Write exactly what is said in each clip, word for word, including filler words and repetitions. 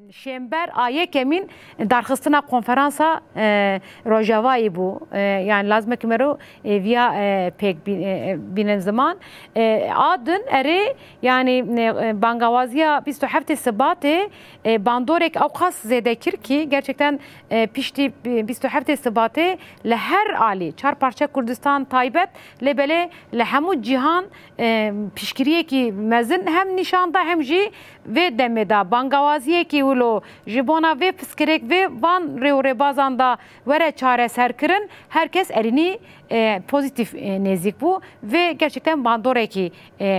Şêmber a yekemîn darxistina konferansa, e, Rojavayî bû. E, yani lazim e ki mero, e, viya, e, pêk bî-, e, bînin ziman. E, a din erê, yani, e, e, bangawaziya bîst û heftê Sibatê, e, bandorek ewqas zêde kir ki gerçekten, e, piştî, e, bîst û heftê Sibatê li her alî çar parçe Kurdistan taybet, lê belê li hemû cîhan, e, piştgiriyekî mezin hem nîşan da hem jî vê demê de bangawaziyekî wilo ji bona vê piskirêk vê van rê û rêbazan de were çareserkirin, her kes erînî, e, pozîtîf, e, nêzîk bû. Vê gerçekten bandorekî, e, e,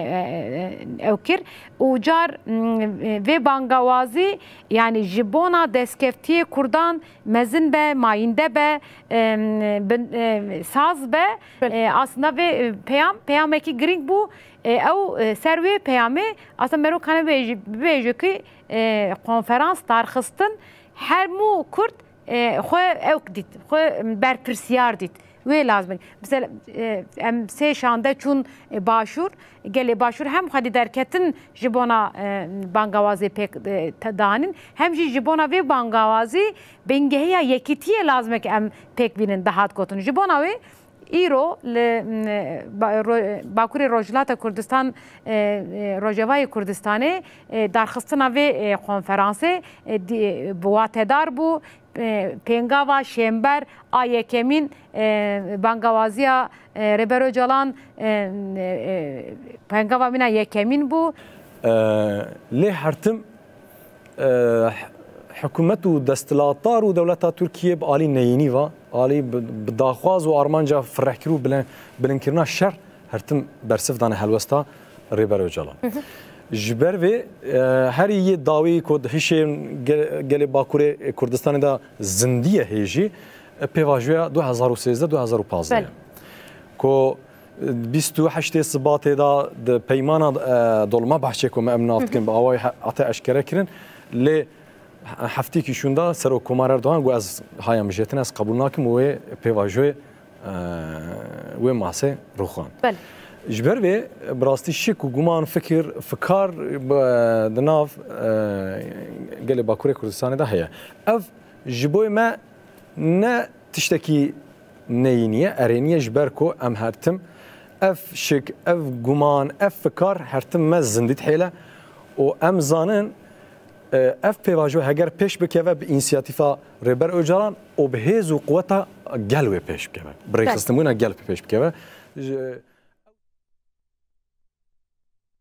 e, ew kir û car, m, e, vê bangawazî, yani ji bona destkeftiyê Kurdan mezin be, mayînde be, e, bin-, e, saz be. E, aslında vê, e, peyam, peyamekî girîng bû. E, ew, e, ser wê peyamê aslında mero kane bêjî-, bibêje ki, e, konferans darxistin hemû Kurd, e, xwe ewk dît, xwe berpirsiyar dît. Wê lazim e. Mesela, e, em sê şande çûn, e, Başûr, gelê Başûr hem xwedî derketin ji bona, e, bangawazê pêk, e, te-, danîn, hem jî ji bona vê bangawazî bingehiya yekîtiyê lazim e ki em pêk bînin, dihat gotin. Ji bona wê îro li, m, ba-, ro-, Bakurê Rojhilata Kurdistan, e, e, Rojavayê Kurdistanê, e, darxistina vê, e, konferansê, e, di-, bi watedar bû. E, pêngava Şêmber a yekemîn, e, bangawaziya, e, Rêber Ocalan, e, e, e, pêngava mîna yekemîn bû. E, lê her tim, e, hikûmet û desthilatdar û dewleta Tirkiyê bi alî neyînî ve, alî bi, bi daxwaz û armanca firehkirî û bilen-, bilinkirina şer her tim bersiv dane helwesta Rêber Ocalan. Ji ber vê, e, herî yê dawî ku di hişê ge-, gelê Bakurê Kurdistanê de zindiye hêjî, e, pêvajoya du hezar û sêzdeh du hezar û pazdeh. Belê. Ku, e, bîst û heştê Sibatê de di peymana, e, Dolmabahçê ku me em nav dikin, bi awayî he-, hate eşkere kirin, lê he-, heftîkî şûnda Serok Komar Erdogan got, "Ez haya mijêtin, ez qebûl nakim û wê pêvajoyê, e, wê masê rûxan." Belê. Ji ber vê, bi rastî şik û guman, fikir, fikar, bi, di nav, e, gelê Bakurê Kurdistanê de heye. Ev ji bo me ne tiştekî neyînî ye, erênî ye, ji ber ku em her tim ev şik, ev guman, ev fikar her tim me zindî dihêle û em zanin, e, ev pêvajo heger pêş bikeve bi însiyatîfa Rêber Ocalan û bi hêz û quweta gel wê pêş bikeve, bi Belê. rêxistinbûna gel pêş bikeve. Ji,